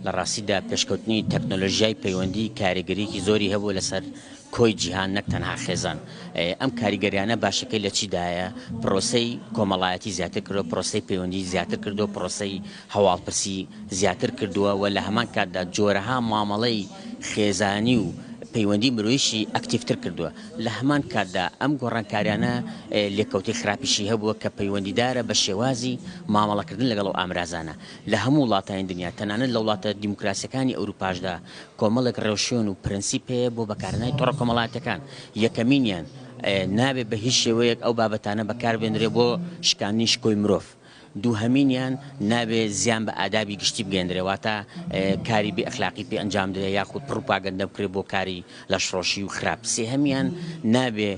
لە ڕاستیدا پێشکەوتنی تەکنۆلۆژیای پەیوەندی کاریگەریەکی زۆری هەبووە لەسەر کۆی جیهان نەک تەنها خێزان. ئەم کاریگەریانە باشەکەی لە چیدایە؟ پرۆسەی کۆمەڵایەتی زیاتر کردووە، پرۆسەی پەیوەندی زیاتر کردووە، پرۆسەی هەواڵپرسی زیاتر کردووە و لە هەمان کاتدا جۆرەها مامەڵەی خێزانی و پەیوەندی مرۆیشی ئەکتیڤتر کردووە. لە هەمان کاتدا ئەم گۆڕانکاریانە لێکەوتەی خراپیشی هەبووە کە پەیوەندیدارە بە شێوازی مامەڵەکردن لەگەڵ ئەو ئامرازانە. لە هەموو وڵاتانی دنیا، تەنانەت لە وڵاتە دیموکراسییەکانی ئەوروپاشدا کۆمەڵێک ڕێوشوێن و پرەنسیپ هەیە بۆ بەکارهێنانی تۆڕە کۆمەڵایەتییەکان. یەکەمینیان، نابێت بە هیچ شێوەیەک ئەو بابەتانە بەکاربهێنرێت بۆ شکاندنی شکۆی مرۆڤ. دووهەمینیان، نابێ زیان بە ئادابی گشتی بگەیەندرێ، واتە کاری بێ ئەخلاقی پێ ئەنجام درێ یاخود پڕوپاگەندە بکرێ بۆ کاری لەشفرۆشی و خراپ. سێهەمیان، نابێ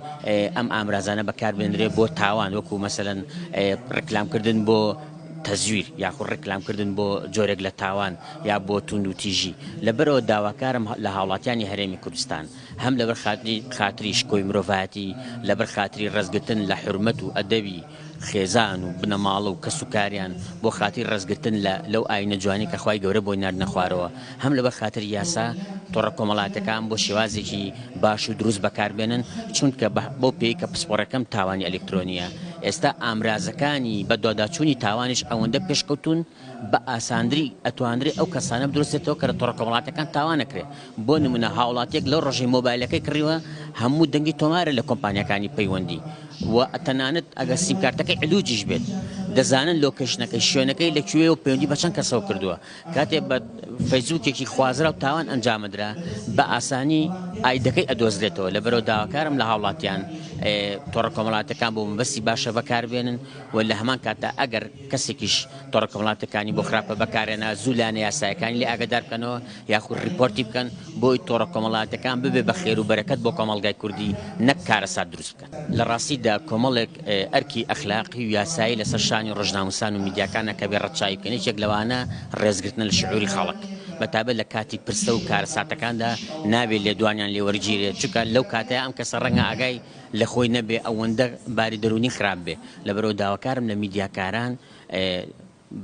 ئەم ئامرازانە بەکار بێنرێ بۆ تاوان، وەکوو مەسەلەن ڕیکلام کردن بۆ تەزویر یاخود ڕیکلام کردن بۆ جۆرێک لە تاوان یا بۆ توندوتیژی. لەبەرئەوە داواکارم لە هاوڵاتیانی هەرێمی کوردستان هەم لەبەر خاتری شکۆی مرۆڤایەتی، لەبەر خاتری ڕێزگرتن لە حورمەت و ئەدەبی خێزان و بنەماڵە و کەس و کاریان بۆ خاتری ڕێزگرتن لە لەو ئاینە جوانەی کە خوای گەورە بۆی ناردنە خوارەوە هەم لەبەر خاتری یاسا تۆڕە کۆمەڵاتەکان بۆ شێوازێکی باش و دروست بەکار بێنن چونکە بەو پێی کە پسپۆڕەکەم تاوانی ئەلکترۆنیە ئێستا ئامرازەکانی بەدواداچوونی تاوانیش ئەوەندە پێشکەوتوون بە ئاساندری ئەتوانرێ ئەو کەسانە بدرۆزێتەوە کە لە تۆڕە کۆمەڵاتەکان تاوان ئەکرێ بۆ نمونە هاوڵاتیەک لەو ڕۆژەی مۆبایلەکەی کڕیوە هەموو دەنگی تۆمارە لە کۆمپانیاکانی پەیوەندی و تەنانەت ئەگەر سیمکارتەکەی علوجیش بێت دەزانن location ەکەی شوێنەکەی لە کوێ و پەیوەندی بە چەند کەسەوە کردووە کاتێ بە فەیسبوکێکی خوازراو تاوان ئەنجامدرا بە ئاسانی ئایدەکەی ئەدۆزرێتەوە لەبەرەوە داواکارم لە هاوڵاتیان تۆڕە کۆمەڵاتەکان بۆ مەبەستی باشە بەکاربێنن و لە هەمان کاتدا ئەگەر کەسێکیش تۆڕە کۆمەڵاتەکانی بۆ خراپە بەکارێنا زوو لایەنە یاسایەکانی لێ ئاگادار بکەنەوە یاخود ڕیپۆرتی بکەن بۆی تۆڕە کۆمەڵاتەکان ببێ بە خێر و بەرەکەت بۆ کۆمەڵگای کوردی نەک کارەسات دروست بکەن. لە ڕاستیدا کۆمەڵێک ئەرکی ئەخلاقی و یاسایی لەسەر شانی ڕۆژناموسان و میدیاکانە کە بێ ڕەچاوی بکەن یەکێک لەوانە ڕێزگرتنە لە شعوری خەڵک بە تایبەت لە کاتی پرسە و کارەساتەکاندا نابێ لێدوانیان لێ وەرگیرێت چونکە لەو کاتەیا ئەم کەسە ڕەنگە ئاگای لە خۆی نەبێ ئەوەندە باری دەروونی خراپ بێ لەبەرئەوە داواکارم لە میدیاکاران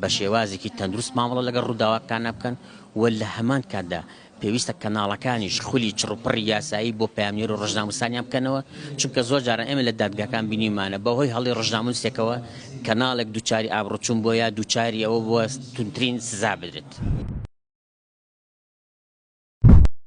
بە شێوازێکی تەندروست مامەڵە لەگەڵ ڕووداوەکانە بکەن و لە هەمان کاتدا پێویستە کەناڵەکانیش خولی چڕوپڕی یاسایی بۆ پەیامنێر و ڕۆژنامەنووسانیان بکەنەوە، چونکە زۆر جاران ئێمە لە دادگاکان بینیومانە بەهۆی هەڵەی ڕۆژنامەنووسێکەوە کەناڵێک دووچاری ئابڕووچوون بووە یا دووچاری ئەوە بووە توندترین سزا بدرێت.